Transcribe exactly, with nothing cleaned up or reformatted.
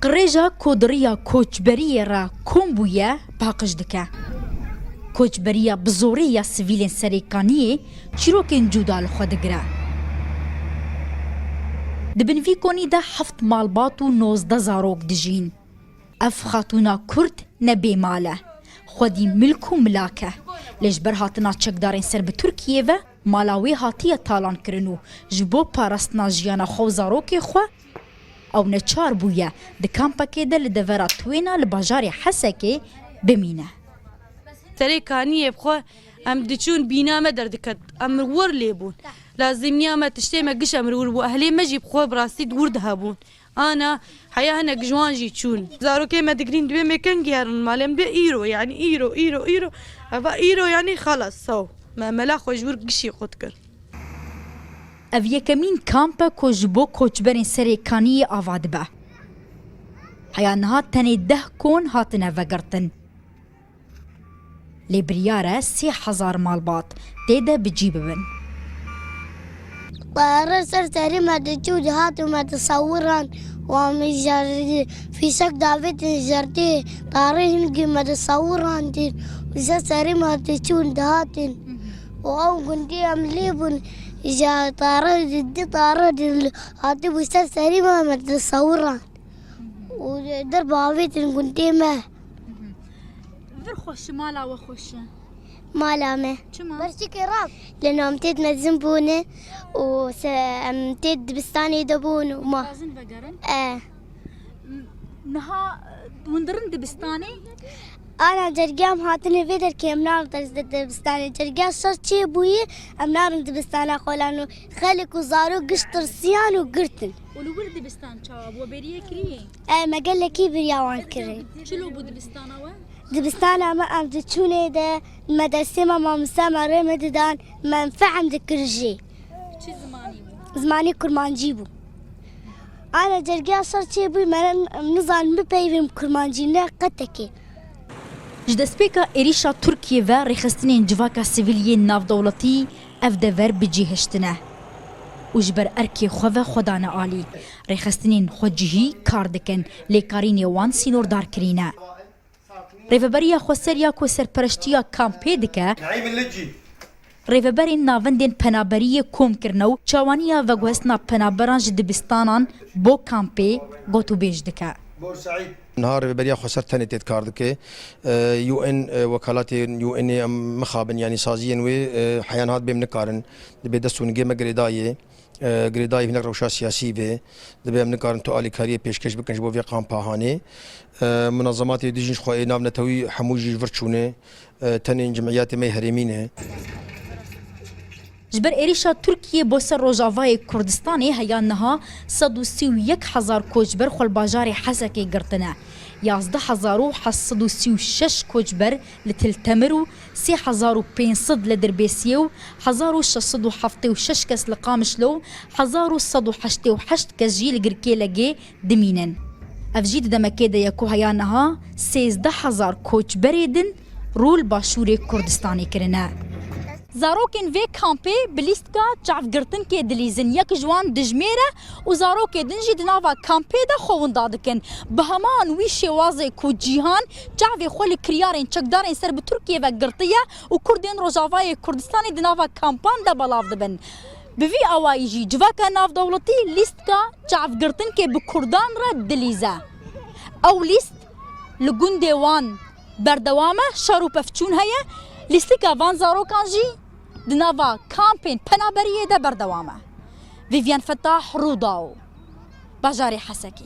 Qirêja ku di riya koçberiyê re kom bûye, paqij dike. Koçberiya bi zorê ya sivîlên Serêkaniyê çîrokên cuda li xwe digire. Di bin vî konî de heft malbat û nozdeh zarok dijîn. Ev xatûna Kurd ne bêmal e. Xwedî milk û milak e. Lê ji ber hatina çekdarên ser bi Tirkiyê ve mala wê hatiye talankirin û ji bo parastina jiyana xwe û zarokê xwe, ew neçar bûye di kampekê de li devera Twêna li bajarê Hesekê bimîne. Serê Kaniyê bi xwe em diçûn bîna me derdiket. Em wir lê bûn. Lazimiya me tiştê me giş em li wir bû. Ehlê me jî bi xwe bi rastî di wir de hebûn. Ana heya hinek ji wan jî çûn. Zarokê me digirîn dibê me kengî herin malê em dibê îro, yanî îro, îro, îro. Eva îro yanî xelas, saw. Me mela xwe ji wir gişî qut kir. Ev yekemîn kamp e ku ji bo koçberên Serê Kaniyê ava dibe. Heya niha tenê deh kon hatine vegirtin. Lê biryar e sê hezar malbat tê de bi cî bibin. Tayare ser serî me diçû dihat û me disewiran û em ji fîşek davêtin jerdê. Tayarê hingî me disewirantin û ser serî me diçûn dihatin. Û ew gundî em lê bûn, ji tayare di, di tayare di hatibû ser serî me, me disewiran. Û derba avêtin gundê me. Vir xweş e, mala we xweş e. Mala me. Çima? Berçikê rab. Lê namtêt mezin bûne û se, em tê dibistanê de bûn û ma. Dixwazin vegerin? E. M-, niha, e, hûn dirin dibistanê? Ana cergê em hatine vê derkê em narin dibistanê. Cergê şer çêbûyî em narin dibistana xwelan û xelk û zarok giş tirsiyan û girtin. Û li wir dibistan çawa bû? We bêriyê kiriye? E, me gelekî biriya wan kirin. Çilo bû dibistana we? Dibistana me em diçûnê de, medresê me mamoste me rê me didan, me em fehm dikir jî. Çi zimanî bû? Zimanê kurmancî bû. Ana cergiya şer çêbû, me em nizanin bipeyivin kurmancî, ne qetekê. Ji destpêka êrîşa Tirkiyê ve rêxistinên civaka sivîl yên navdewletî ev dever bi cî hiştine û ji ber erkê xwe ve xwe dane alî. Rêxistinên xwecihî kar dikin, lê karînê wan sînordar kirîne. Rêveberiya Xweser ya ku serpereştiya kampê dike, Rêveberên navendên penaberiyê kom kirine û çawaniya veguhestina penaberan ji dibistanan bo kampê gotûbêj dike. Niha Rêveberiya Xweser tenê tê kar dike. E, U N, e, wekalatên U N ê em mixabin, yanî saziyên wê, e, heya niha dibê em nikarin. Dibê dest û nigê me girêdayê. E, girêdayî hinek rewşa siyasî vê. Dibê em nikarin tu alîkariyê pêşkêş bikin ji bo vê kampa hanê. E, munazematê dijîn ji xwe ê navnetewî hemû jî ji vir çûne. E, tenê cimiyatê me herêmî ne. Ji ber êrîşa Tirkiyê bo ser Rojavayê Kurdistanê heya niha sed û sî û yek hezar koçber xwe li bajarê Hesekê girtine. Yazdeh hezar û heft sed û sî û şeş koçber li Til Temir û sê hezar û pênc sed li Dirbêsiyê û hezar û şeş sed û heftê û şeş kes li Qamişlo û hezar û sed û heştê û heşt kes jî li Girkêlegê dimînin. Ev jî di demekê de ye ku heya niha sêzdeh hezar koçberê din rû li Başûrê Kurdistanê kirine. Zarokên vê kampê bi lîstka çavgirtinkê dilîzin. Yek ji wan dijmêr e û zarokê din jî di nava kampê de xwe winda dikin. Bi heman wî şêwazê ku cîhan çavê xwe li kiryarên çekdarên ser bi Tirkiyê ve girtiye û Kurdên Rojavayê Kurdistanê di nava kampan de belav dibin. Bi vî awayî jî civaka navdewletî lîstka çavgirtinkê bi Kurdan re dilîze. Ew lîst li gundê wan berdewam e, şer û pevçûn heye. Lîstika van zarokan jî di nava kampên penaberiyê de berdewam e. Vivian Fetah, Rûdaw, bajarê Hesekê.